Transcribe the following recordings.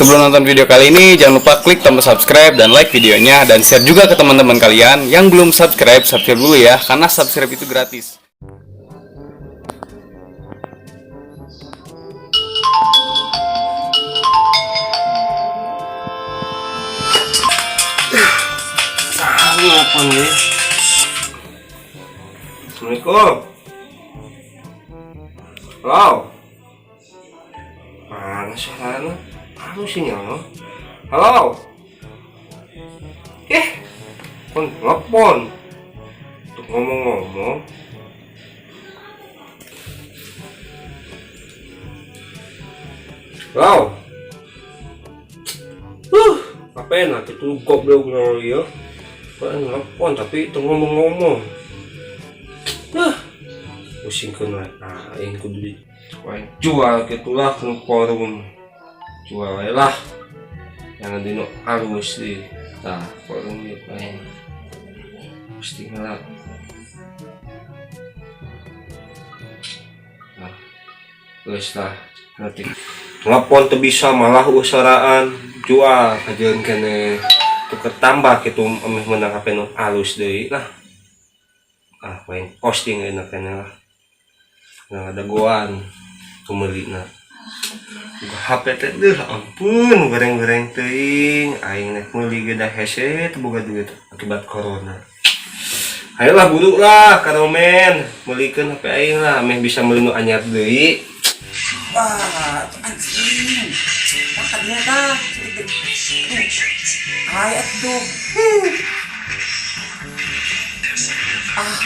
Sebelum nonton video kali ini, jangan lupa klik tombol subscribe dan like videonya dan share juga ke teman-teman kalian yang belum subscribe, subscribe dulu ya, karena subscribe itu gratis. Nelfon nih. Assalamualaikum. Halo. Mana suaranya? Anu sinyal. Halo. Eh, kon telepon. Untuk ngomong-ngomong. Halo. Apa enak itu goblok ya? Kok nelfon tapi itu ngomong-ngomong. Huh, pusing kena. Nah, aing kudu jual gitulah ke forum. Jual lah. Jangan dino alus di. Nah, forum itu aing. Mesti ngelak. Nah, geus lah nanti. Telepon teu bisa malah usaraan jual kajeun kene tuker tambah gitu ameh menang HP nu alus deui lah. Ah, main posting enak kene lah. Nah, ada goan kumeulina. HP teh deuh ampun goreng-goreng teuing aing nek meuli ge da hese teu boga duit akibat corona. Ayolah buru lah karomen meulikeun HP aing lah ameh bisa meuli nu anyar deui. Wah, anjing. Maka dia tah. Ay, atuh. Ah.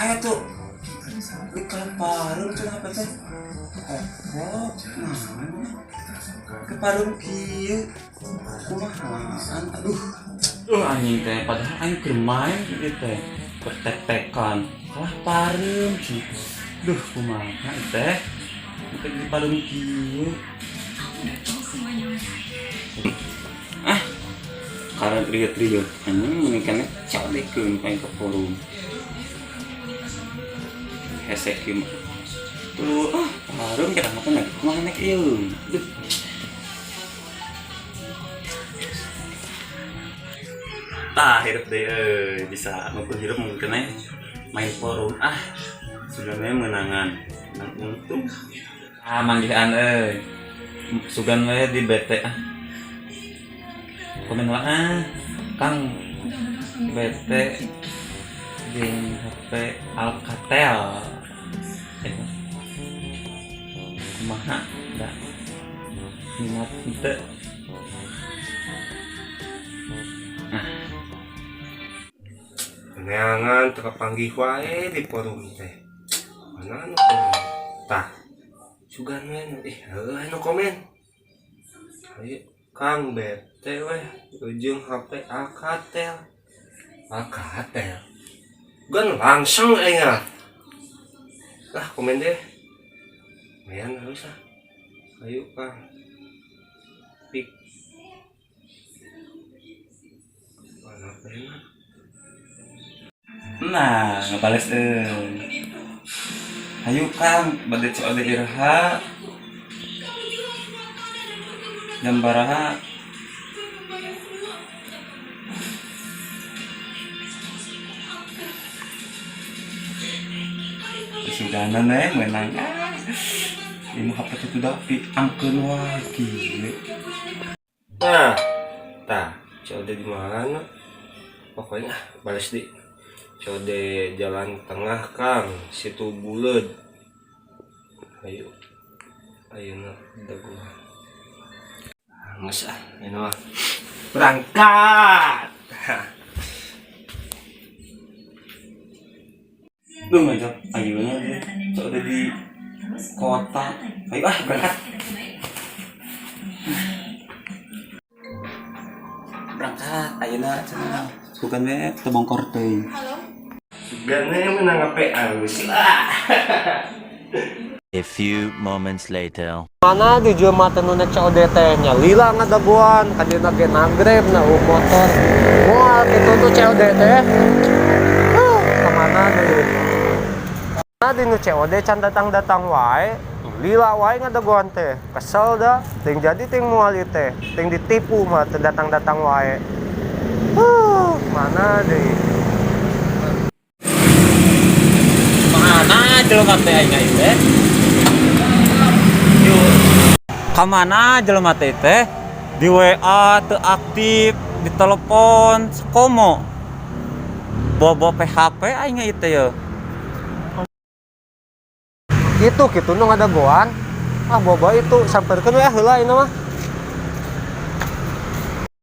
Ayo tuh. Di keleparun cenah apa teh? Oh, nah. Keparun kieu. Kumahaan? Aduh. Anjing teh padahal aing keur main ieu teh bertek-tekan kalah pareum cenah. Duh, kumaha teh? Teh di pareum kieu. Ah, karena rieu-rieu anjing mending keneh codekeun aing ke forum. Hese kieu mah. Tuh, ah, pareum kira apa nek kumaha nek ieu. Duh. Tah hirup deui euy, bisa ngukur hirup mungkin main forum ah. Sebenarnya menangan, menang untung. Ah, manggihan euy. Sugan we di BT ah. Komen lah ah. Kang BT jeung HP Alcatel. Eh. Kumaha da? Minat henteu. Nah, Neangan teu kapanggih wae di forum teh. Mana anu komen? Tah. Sugan we heueuh anu komen. Ayo Kang BT weh ujung HP Alcatel. Alcatel. Gan langsung aing ah. Lah komen deh. Lumayan halus ah. Ayo Kang. Pik. Mana HP-na? Nah, ngebales euy. Ayo Kang, bade COD iraha. Jam baraha? Suganan we meunang. Ah. Ieu mah HP teh dapi angkeun wae kieu. Nah, tah, COD di mana? Pokoknya ah, balas di COD Jalan Tengah Kang, situ buleud. Ayo. Ayo na, daguan. Geus ah, ini mah. Berangkat. Duh ngajak ayeuna deh. COD di kota. Ayo ah berangkat. Berangkat ayeuna cenah. Bukan we teu bongkor teuing. Sugana menang HP alus lah. A few moments later. Mana di jelema teh nu COD teh nya lila ngadagoan ka dieuna ge nagreb na motor. Moal kitu tuh COD teh. Huh, ka mana deui? Mana di nu COD can datang-datang wae. Lila wae ngadagoan teh. Kesel dah. Ting jadi ting moal ieu teh. Ting ditipu mah teu datang-datang wae. Huh, mana deui? Mana jelema teh aing ieu teh? Ka mana jelema teh teh? Di WA teu aktif, di telepon komo. Bobo PHP aing ieu teh ye. Itu kitu nu ngadagoan. Ah, bobo itu samperkeun we heula ieu mah.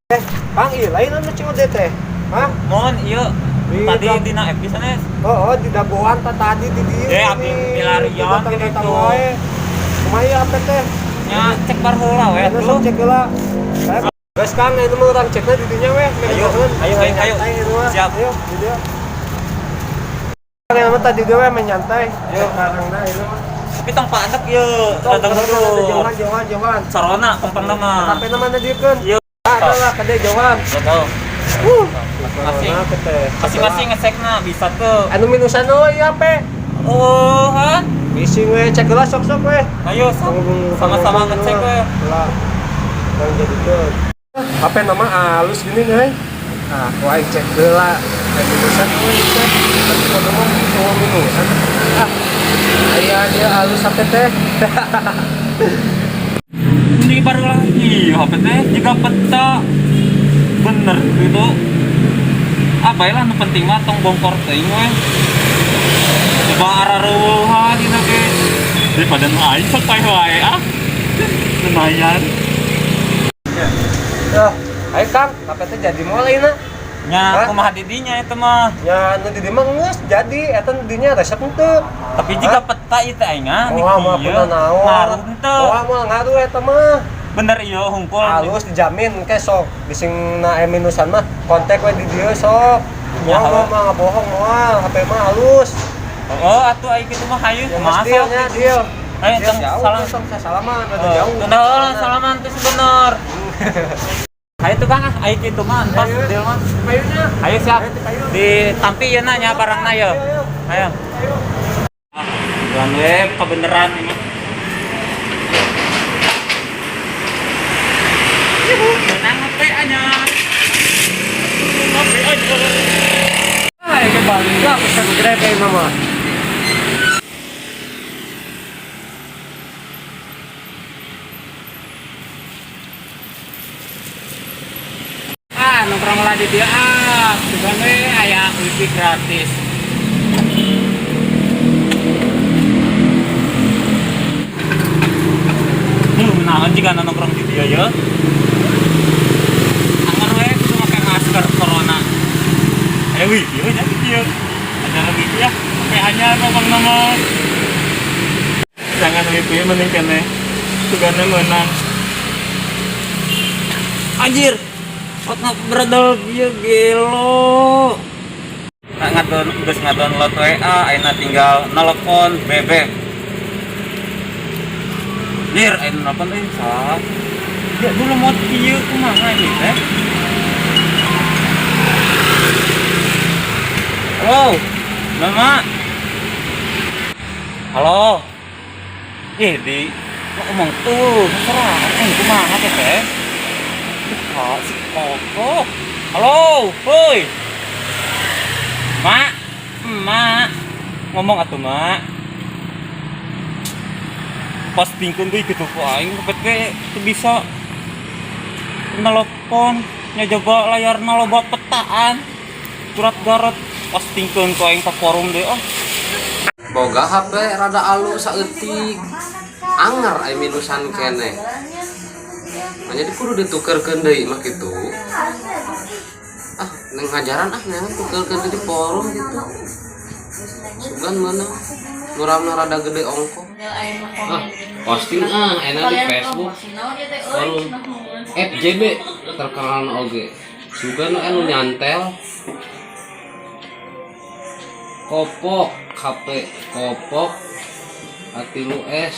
Eh, Kang, ieu lain anu COD teh. Hah? Mohon ieu tadi Di- dina FB sanes. Oh, di dagoan ta tadi di dieu. Eh, abdi milarian datang-datang gitu. wae. Kumaha ieu HP teh? Nya cek bar heula we Anu tuh. sok cek heula. Saya geus Kang, ieu mah urang cekna di dinya we. Ayo, ayo, ayo, ayo. Nyantai ieu mah. Siap. Ayo, di dieu. Kang, ieu mah tadi dieu we main nyantai. Ayo, barangna ieu mah. Tapi tong paandek ye, Tong, rada jauhan, mundur. jauhan, jauhan. Corona pempengna mah. HP na mana dieukeun? Ieu. Ah, ada lah kade jauhan. Tahu. Masing. Corona teh. Masing-masing ngecekna bisa tuh. Anu minusan euy ieu HP. Oh, ha? Bising we cek heula sok-sok we. Ayo sok. Sama-sama ngecek we. Lah. Bang jadikeun. HP nama halus gini euy. Ah, ku aing cek heula. Aya minusan euy teh. Tapi kudu mah cuma minusan. Ah. Aya dia halus HP teh. Ini baru lagi HP teh juga peta. Bener gitu. Ah, baiklah nu penting mah tong bongkor teuing we. Coba arareuweuhan dina ge. Daripada nu aing sok paeh wae ah. Lumayan. Tuh, ayo Kang, HP teh jadi mulai na. Nya Hah? kumaha di dinya eta mah. Nya anu di dieu mah geus jadi eta nu dinya resep henteu. Tapi jika peta ieu teh aing ah Moal moal pernah naon. Ngaruh henteu. Moal moal ngaruh eta mah. Bener ieu hungkul. Halus dijamin ke sok bising na minusan mah kontak we di dieu sok. Ya, Moal halo. moal mah ngabohong moal, HP mah halus. Oh, atuh aing kitu mah hayu Ya kumaha geus deal sok. nya deal. Ayo Deal, tong jauh, salam. tong salaman rada jauh. Tunda heula salaman teh bener. Hayu tuh Kang ah, aing kitu mah entos Ayo. deal mah. Payunnya. Ayo siap. Ayo, payun. Ditampi ieu na nya barangna ye. Ayo, Ayo. ayo. Ah, jalan we kebeneran ini. Yuhu, menang HP anyar. HP anyar. Ah, ke balik lah pesan Grab ieu mah. Ah, nongkrong lah di dia ah. Sugan we aya wifi gratis. Naon jika nongkrong di dia ya. Anger we kudu make masker corona. Aya wifi we jadi dia. Acara wifi ya. Kayak anyar ngomong nomor. Jangan wifi mending kene. Sugana menang. Anjir. Otna beredel ieu gelo. Nah, ngadon geus ngadownload WA, ayeuna tinggal nelpon bebek. Nir, ayeuna nelpon euy salah. Ya dulu mau kieu kumaha ieu teh? Halo, Mama. Halo. Ih, di ngomong tuh, serah. Eh, kumaha teh teh? Kok si Koko. Halo, hoi. Mak, Mak. Ngomong atuh, Mak. Postingkeun deui kitu ku aing kepet ge teu bisa nelpon nya coba layarna loba petaan. Surat garot postingkeun ku aing ka forum deui oh. Boga HP rada alus saeutik, anger aya minusan keneh. Jadi kudu ditukerkeun deui mah kitu. Ah, neng ngajaran ah neng tukerkeun deui di forum gitu. Sugan meunang. Nuramna rada gede ongko. Ah, posting ah enak di Facebook. Forum FJB terkenal oge. Sugan anu nyantel. Kopok HP kopok A3 S.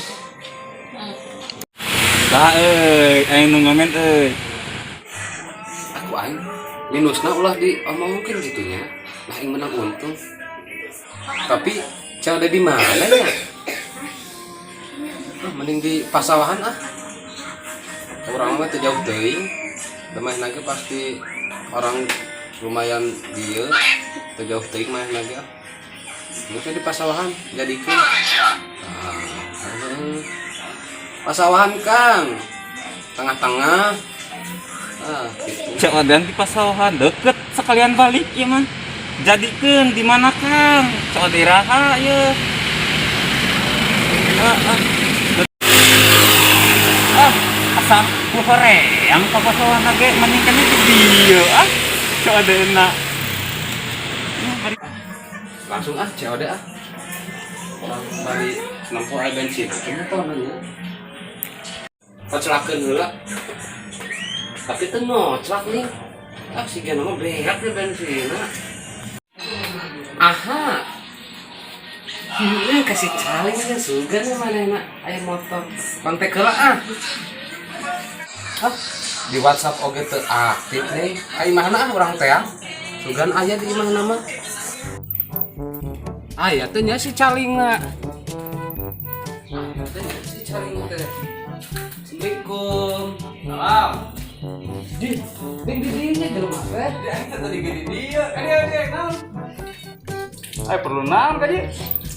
Lah euy, aing nu ngomen euy. Aku aing minusna ulah diomongkeun gitu nya. Nah, aing menang untung. Tapi cara di mana ya? Ah, Mending di pasawahan ah. Urang mah teu jauh teuing. Da manehna ge pasti orang lumayan dieu, teu jauh teuing manehna ge ah. Mungkin di pasawahan jadikeun. Ah, heeh. Pasawahan Kang. Tengah-tengah. Ah, gitu. COD di pasawahan deket sekalian balik ya man. Jadikeun di mana Kang? COD iraha ye. Ah, ah. Ah, asa ku hoream ka pasawahan ge mending kan di dieu ah. COD na. Langsung ah COD ah. Urang bari nempo aya bensin. Cuma nanya. Koclakeun heula. Tapi teu ngoclak nih. Ah, si Gena mah beak nih bensinna. Aha. Heeh, kasih caling kan sugan manehna aya motor. Kontak heula ah. Ah, di WhatsApp oge teu aktif nih. Ka imahna ah urang teh ah. Sugan aya di imahna mah. Aya teh nya si calingna. Aya teh nya si caling teh. Assalamualaikum. Salam. Di, di di dinya jelema teh. Dia teh tadi gede dia. Kan dia dia naon? Ayo perlu naon ka dia?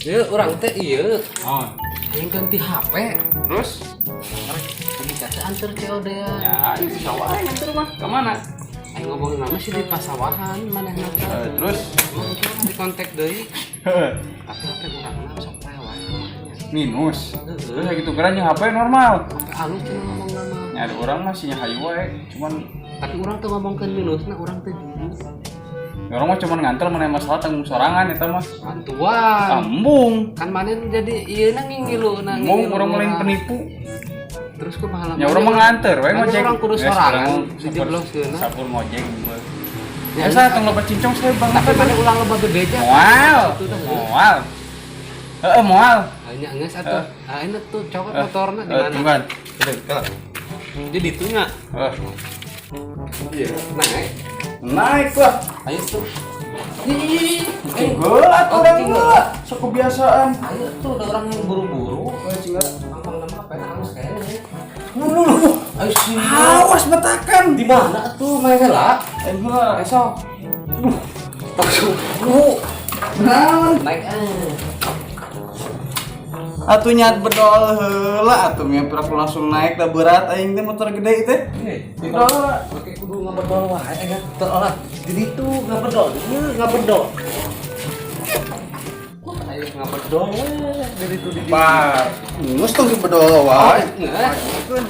Ieu urang teh ieu. Oh, Hayang ganti HP. terus? Pergi ka teh anter COD ya. Ya, itu sawah nganter mah. Ke mana? Aing ngomongin nama sih di pasawahan manehna teh. Eh, terus? Emang itu di kontak deui. Tapi HP urang mah sok lewat rumahnya. Minus. Heeh. Terus gitu gerannya HP normal. HP alus cenah ngomong nama. Ya ada orang masih hayu wae, cuman Tapi urang teu ngomongkeun minusna, urang teh jujur. ya orang mah cuman nganter mana masalah tanggung sorangan eta mah. Bantuan. Ambung. Kan maneh nu jadi ieu na ngingilu na Embung ngingilu orang lain urang. penipu. Terus kumaha Ya orang mah nganter we Mana ngojek. orang kudu Ya, sorangan, sekarang dijebloskeunna. Sapur ngojek gua. Ya, Ya saya tong loba cincong saya bang. Tapi mana ulang loba bebeja. Moal. Itu dah. Moal. Heeh, moal. Hanya geus atuh. Ah ini tuh cokot motorna di mana? Tungguan. Udah, kalah. Jadi itunya. Eh, Iya. Naik. naik lah. Ayo tuh. Ih, Tinggal atuh Oh, orang tinggal. mah. Sok kebiasaan. Ayo tuh ada orang yang buru-buru. Oh, tinggal. Tampang nama apa ya? Halus kayaknya. Lu lu lu. Ayo sih. Awas betakan. Di mana tuh main heula? Ayo heula. Ayo sok. Duh. Langsung. Duh. Naon? Naik ah. Atuh nyat bedol heula atuh mah aku langsung naik da berat aing teh motor gede teh. Bedol. Oke, kudu ngabedol wae kan. Terolah. Jadi tuh ngabedol. Ieu ngabedol. Ayo ngabedol we dari tuh di ditu. Pak, geus tong bedol wae. Nah, tuh.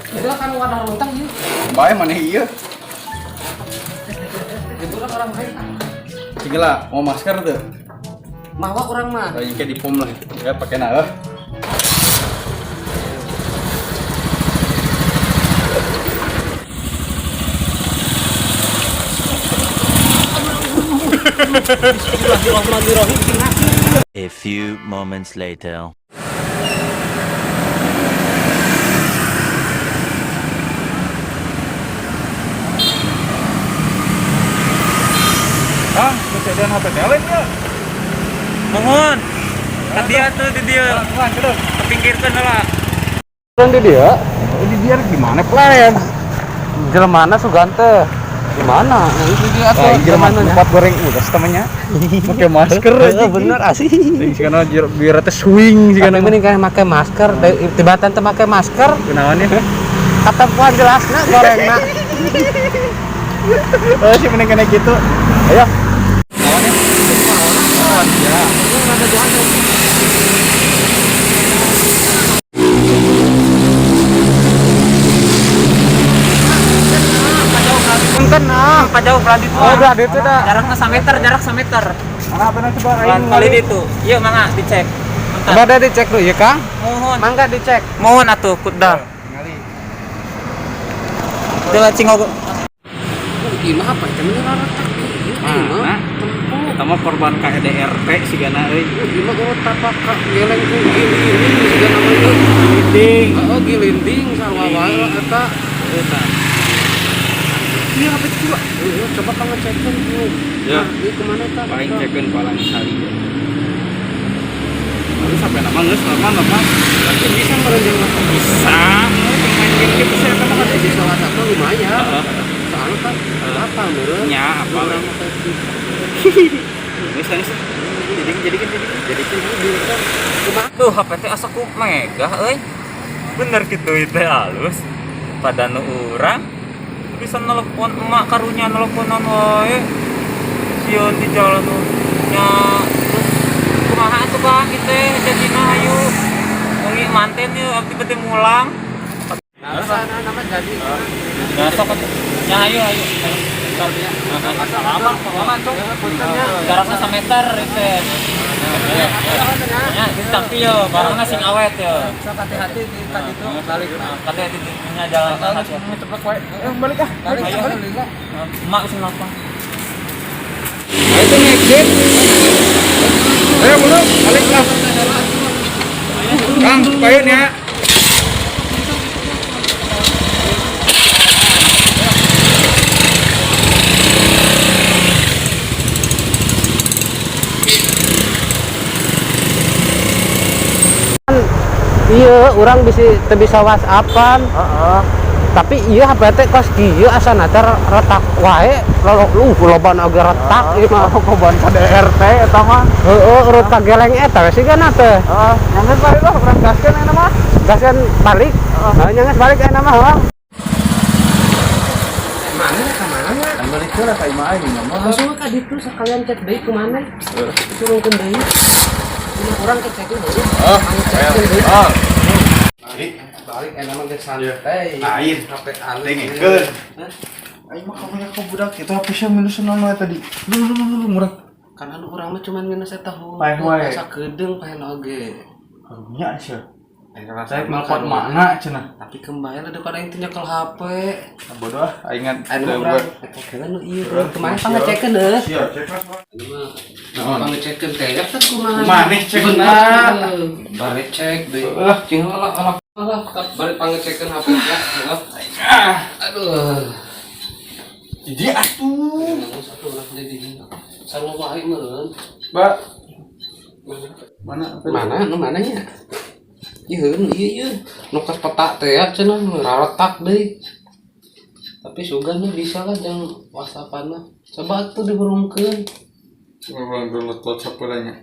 Itu kan wadah runtang ieu. Bae maneh ieu. Itu kan orang lain. Cigela, mau masker tuh. Mawa orang mah. Aing kayak di pom lah. Ya pakai nah. Bismillahirrahmanirrahim. A few moments later. Ah, kejadian HP telen ya. Mohon. Ka dia tuh di dia. Kepinggirkeun heula. Orang di dia, Di dia gimana plan? Jelema sugan teh. Di mana? Nah, itu dia Ah, jelema tempat goreng udah temennya. Pakai masker aja. Bener asih. Sing kana biar teh swing sih Tapi kana. mending kayak make masker, tibatan teh make masker, Kenaon ya? katempuan jelasna gorengna. Oh, sih mending kena gitu. Ayo. Punten ah. Jauh belah ditu. Oh, belah ditu dah. Jarakna sameter, jarak sameter. Mana apa nanti coba aing Kali ditu. Ieu mangga dicek. Bentar. Coba dicek dulu ya, Kang. Mohon. Mangga dicek. Mohon atuh kuda. Ngali. Teu cing ogo. Ieu mah apa? Teh mah retak. Mana? Eta mah korban KDRT sigana euy. Ieu mah urut tapak ka geleng ku gilinding sigana mah ieu. Gilinding. Heeh, gilinding sarua wae eta. Eta. Iya apa coba? Heeh, coba kang ngecekeun ieu. Ya. Nah, ieu kemana eta? Paling cekeun palang sali. Terus sampai nama geus normal normal. Tapi bisa meureun jeung Bisa, main game gitu bisa eta mah Di salah satu lumayan. Heeh. Soalnya kan apa meureun? Nya apa? Urang mah kayak gitu. Geus geus. Jadi jadi jadi Jadi kan kan kumaha? Tuh HP teh asa ku megah euy. Bener kitu teh halus. Pada nu urang bisa nelpon emak karunya nelponan wae. Sieun di jalan tuh. Nya terus kumaha atuh Kang kitu jadina ayo. Wengi manten yeuh abdi bade mulang. Nah, sana nama jadi. Nah, sok atuh. Nya ayo ayo. Salaman, salaman tuh. Jaraknya sameter itu. Ya, tapi yo barangnya sing awet yo. Sok hati-hati di tadi tuh balik. Hati-hati di jalan hati-hati. Ceplok wae. Balik ah. Balik Ayo. balik. Emak wis nelpon. Ayo tuh exit. Ayo belum, balik lah. Kang, payun ya. Iya, urang bisa teu bisa WhatsAppan. Heeh. Tapi iya HP teh kos kieu asana teh retak wae. Lolo lu loba oge retak ieu mah. Koban KDRT eta mah. Heeh, urut ka geleng eta we sigana teh. Heeh, nyanges balik lah urang gaskeun eta mah. Gaskeun balik. Heeh, nyanges balik eta mah heuh. Mana ka mana? Balik heula ka imah aing mah. Langsung ka ditu sekalian cek deui kumaha. Turunkeun deui. Urang ke cekin deui. Oh, Cekin deui. oh. Balik enak mah geus santai. Lain. HP alus. Dengekeun. Aing mah kamu ka budak itu HP sia minus naon wae tadi. Lu lu lu lu murah. Kan anu urang mah cuman minus eta heuh. Paeh wae. Asa kedeung paeh oge. Karunya sia. Saya Nelpon mana cenah? Tapi kembali ada pada yang nyekel HP. Bodoh ah, aing ngan Anu urang eta heula nu ieu kemarin pangecekeun heuh. Sia, cek lah. Anu mah pangecekeun teh ya kan kumaha. Maneh cek Bener. nah. Bari cek deui. Heeh. Cing lah lah lah bari pangecekeun HP ya. Aduh. Jadi atuh. Satu lah jadi. Sarua wae meureun. Mbak. Mana? Mana nu mana nya? Ieu nu ieu ieu. Nu kas peta teh ya cenah raretak deui. Tapi sugan mah bisa lah jang WhatsAppan mah. Coba atuh diburungkeun. Coba download WhatsApp nya.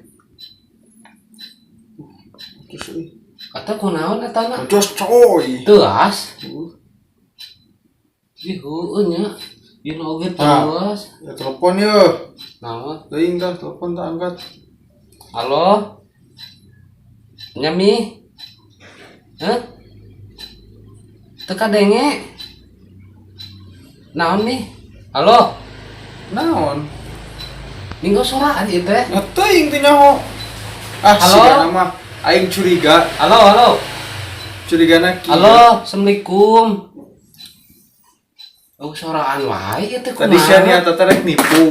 Terus euy. Kata kunaon eta na? Jos coy. Teuas. Ih heueuh nya. Ieu nu oge teuas. Ya telepon yeuh. Naon? Teuing tah telepon tak angkat. Halo? Nya mi? Hah? Teu kadenge? Naon nih? Halo? Naon? Minggu soraan ieu teh. Nah, teuing teh nyaho. Ah, Halo? sigana mah aing curiga, Halo, halo. curigana kieu. Halo, Assalamualaikum. Oh, soraan wae ieu teh Tadi kumaha? sia niat teh rek nipu.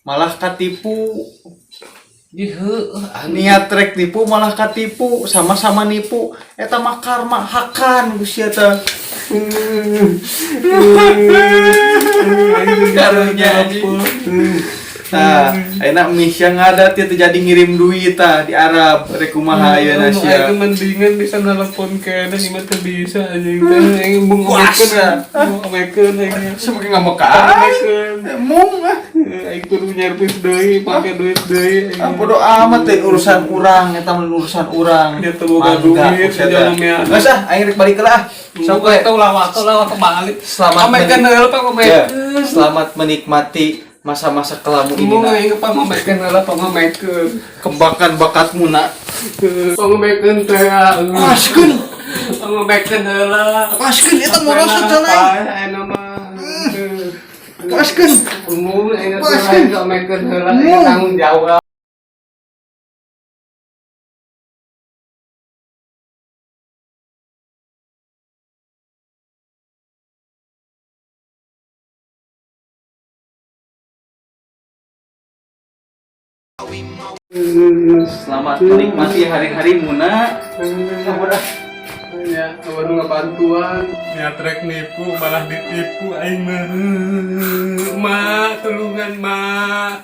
Malah katipu. Ih, heueuh, anu. Niat rek nipu malah katipu, sama-sama nipu. Eta mah karma hakan ku sia teh. Karunya anjing. Nah, enak misya ngadat ya terjadi ngirim duit tah di Arab rek kumaha ayeuna sia. Aing mendingan bisa nelpon kene ieu teh bisa anjing teh aing mung Puasa. ngomekeun aing. Sebagai nggak mau ka aing. Mung ah. Aing kudu nyervis deui, pake duit deui. Ah, bodo amat teh urusan urang eta mah urusan urang. Dia teu boga duit, Mangga, dia mah. Geus ah, aing rek balik heula ah. Sok we. Eta ulah waktu lah waktu balik. Selamat Ngomekeun heula Pak Ya, ngomekeun. selamat menikmati masa-masa kelamu ini Mung nak. aing pangomekeun heula pangomekeun. Kembangkan bakatmu nak. Pangomekeun teh. Paskeun, Pangomekeun heula. paskeun eta morosot cenah. Aing mah. Paskeun. Umum aing teh Paskeun. ngomekeun heula aing tanggung jawab. Selamat menikmati hari-harimu nak. Ya, baru ngebantuan. Niat rek nipu malah ditipu aing mah. Mak, tulungan, Mak.